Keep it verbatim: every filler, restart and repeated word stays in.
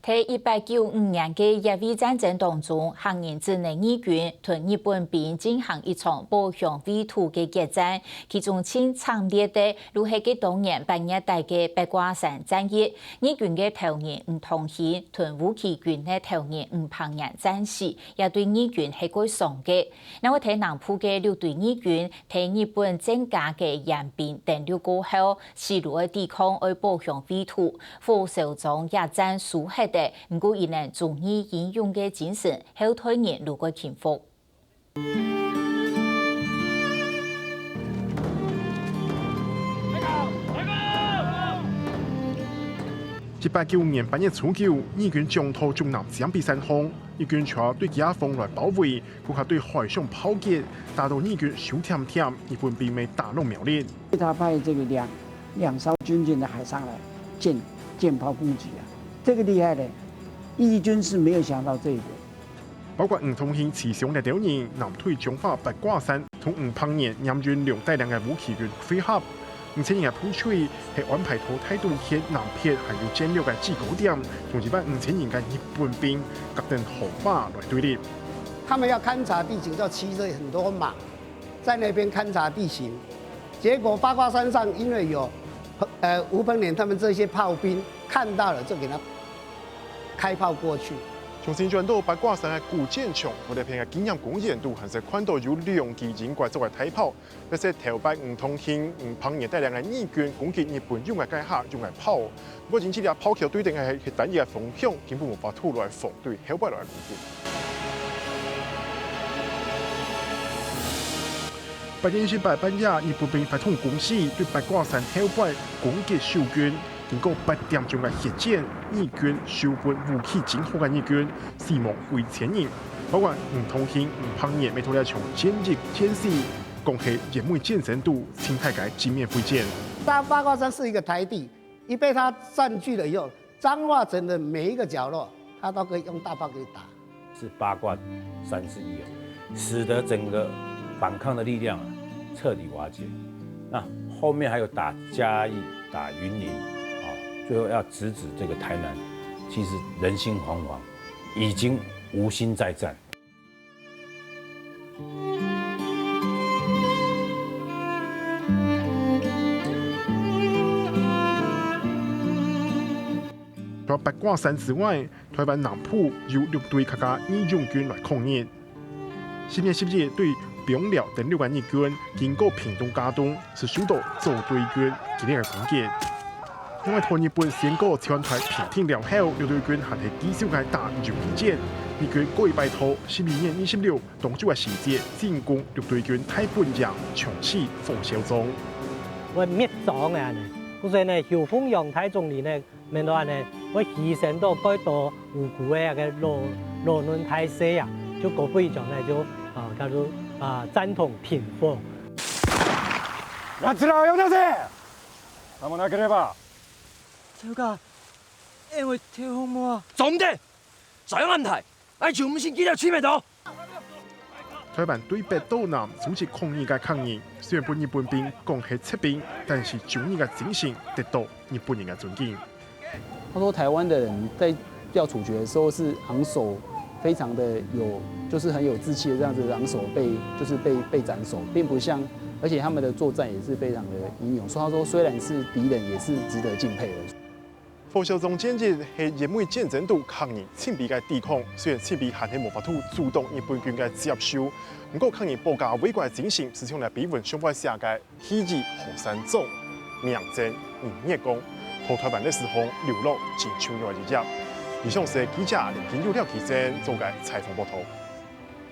在一八九五年个乙未戰爭當中，客人指認義軍同日本兵進行一場保鄉衛土个決戰，其中盡慘烈个，就係該當年八月底个八卦山戰役。日軍个頭人吳東興同烏旗軍个頭人吳樊彥戰死，也對日軍係蓋傷个。另外在南部个六堆義軍，在日本增加个援兵登陸過後，死路愛抵抗，愛保鄉衛土。 火燒庄野戰輸忒个，毋過佢等忠義英勇个精神，後代人都蓋欽服。一八九五年八月初九，日軍將討終南江北山項，日軍就對佢兜來包圍， 閣下對海上炮擊打到日軍手恬恬，日本兵乜打攏無力。他派這個兩，兩艘軍艦的海上來艦，艦炮攻擊啊，這個厲害的，義軍是沒有想到這一點。包括吳東興、徐襄這兜人，南退彰化八卦山，同吳樊彥、嚴雲龍帶領个烏旗軍會合。 五千人个部隊係安排在大肚溪南片還有戰略个制高點，同一萬五千人个日本兵，佮等河壩來對立。他們要勘察地形，就要騎著很多馬，在那邊勘察地形。結果八卦山上因為有，呃，吳樊彥他們這些炮兵看到了，就給他開炮過去。重新轉到八卦山个古戰場，𠊎這片个紀念公園肚還係看到有兩支英國做个大炮， 這係頭擺吳東興、吳樊彥帶領个義軍攻擊日本用个該下用个炮。毋過因這兜炮橋對等个係單一个方向，根本無法度來防對後擺來个攻擊。八月十八半夜，日本兵發動攻勢，對八卦山後擺攻擊守軍。經過八點鐘个血戰，日軍守軍武器真好个日軍，死亡幾千人，包括吳東興、吳樊彥乜在這場戰役戰死。 講係乙未戰爭肚盡大个正面回戰。八八卦山是一個台地，一被他佔據了以後，彰化城的每一個角落，他都可以用大炮給打。是八卦山之一啊，使得整個反抗的力量啊徹底瓦解。那後面還有打嘉義、打雲林啊，最後要直指這個台南，其實人心惶惶，已經無心再戰。 除八卦山之外，台灣南部有六堆客家義勇軍來抗日。十月十一對枋寮登陸个日軍，經過屏東佳冬，就受到左隊軍激烈个攻擊。另外，在日本先過全台平定了後，六堆軍還係繼續个打游擊戰。日軍過一擺在十二月二十六 當晝个時節，進攻六堆軍大本營，搶取火燒庄。會滅種个恁呢。故所呢，邱鳳陽大總理呢，面對恁呢，會犧牲到蓋多無辜个該个老老嫩大細啊，就高飛將呢就啊，叫做啊贊同停火。あちらを呼んだぜ。さもなければ。ちゃうか、え、おい、手本もは。總的，怎樣安排？愛就毋信佢條青梅刀。台灣對北到南組織抗議个抗議，雖然分日本兵講係撤兵，但是忠義个精神得到日本人个尊敬。他說台灣的人在要處決的時候是昂首，非常的有，就是很有志氣的這樣子昂首被，就是被被斬首，並不像，而且他們的作戰也是非常的英勇。所以他說雖然是敵人，也是值得敬佩的。 火燒庄戰役係乙未戰爭肚抗日親兵个抵抗，雖然親兵還係無法度阻擋日本軍个接收，毋過抗日保家衛國个精神，就像這篇文章寫个第二號山莊，明爭日月光，在台灣歷史項留落真重要个一頁。以上係記者林金友、廖啟正做个採訪報導。